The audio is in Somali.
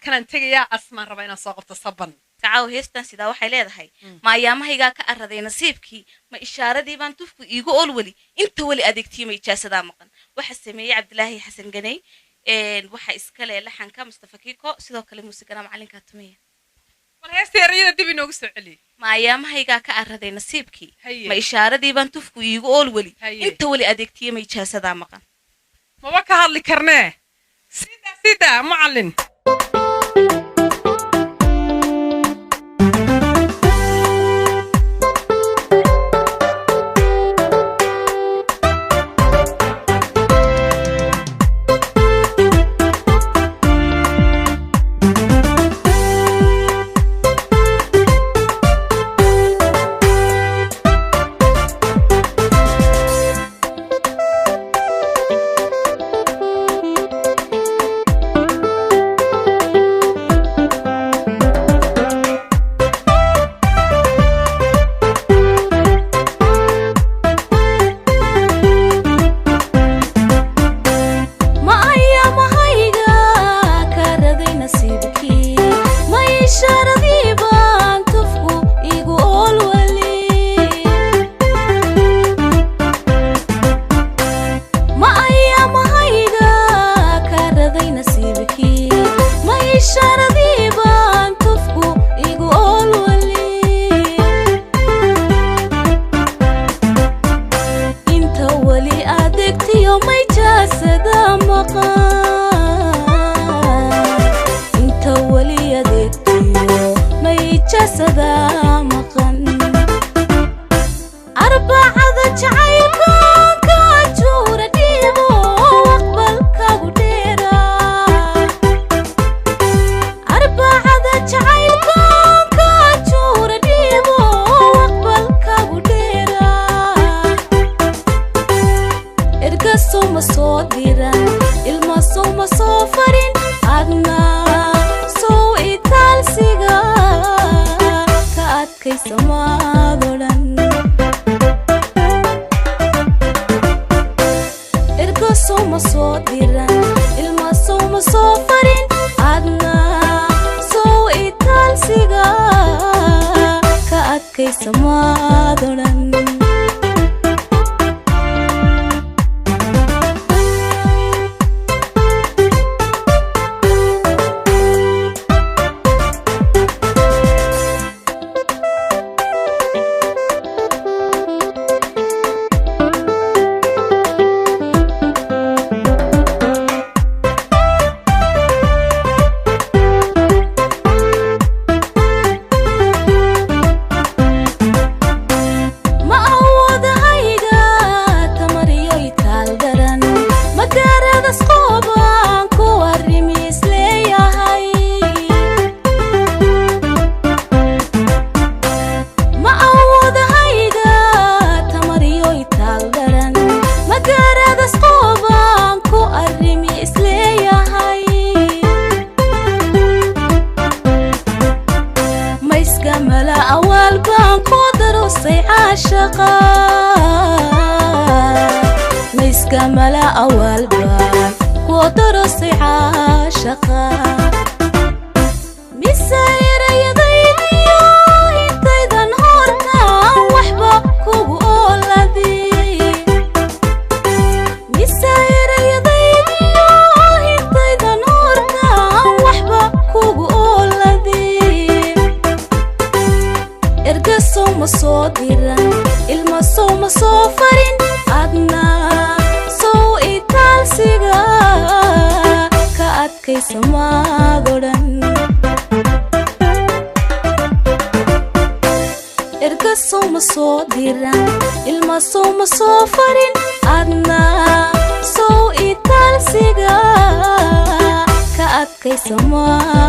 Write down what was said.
Halkanaan tegayaa, Asmaan raba inaan soo qabto saban. Caaw heestan sidaa waxay leedahay: ma ayaamahaygaa ka araday nasiibkii, ma ishaaradii baan tufku iigu oolweli, inta weli adeegtiyo ma ijaasadaa maqan. Waxa sameeyey Cabdilaahi Xasan Ganey, waxa iskale laxanka Mustafa Kiko, sidoo kale muusigana macalinka tumiya. Bal heesta erayada dib inoogu soo celiy. Ma ayaamahaygaa ka araday nasiibkii, Haye. ma ishaaradii baan tufku iigu oolweli, Haye. inta weli adeegtiyo ma ijaasadaa maqan. Maba ka hadli karnee, sida macallin. Ma ayaamahayga ka raday nasiibkii, ma ishaaradii baan tufku igu oolwali, ma ayaamahayga ka raday nasiibkii, ma ishaaradii baan tufku igu oolwali, inta weli adeegtiyo may jaasada maqan, inta weli adeegtiyo may jaasada maqan, arbacada jacaylka juura dhiibo aqbalkagu dheera, arbacada jacaylka juura dhiibo aqbalkagu dheera, erga suma soo diran, ilma suma soo farin, adna sow itaalsiga ka adkaysa maad odhan. Erga suma soo diran, ilma suma soo farin, adna sow itaalsiga ka adkaysa maad odhan. Ma awoodahayga tamariyo itaal daran, ma gaaradas qoobaan ku arrimi isleeyahay, ma awoodahayga tamariyo itaal daran, ma gaaradas qoobaan ku arrimi isleeyahay, mayska mala awaal baan ku darusay caashaqa, mayska mala awaal baan ku darusay caashaqa, mise erayadaydiyo intaydan hortaan waxba kugu ooladi, mise erayadaydiyo intaydan hortaan waxba kugu ooladi, erga suma soo diran, ilma suma soo farin, adna sow itaalsiga ka adkaysa maad odhan. Erga suma soo diran, ilma suma soo farin, adna sow itaalsiga ka adkaysa maad.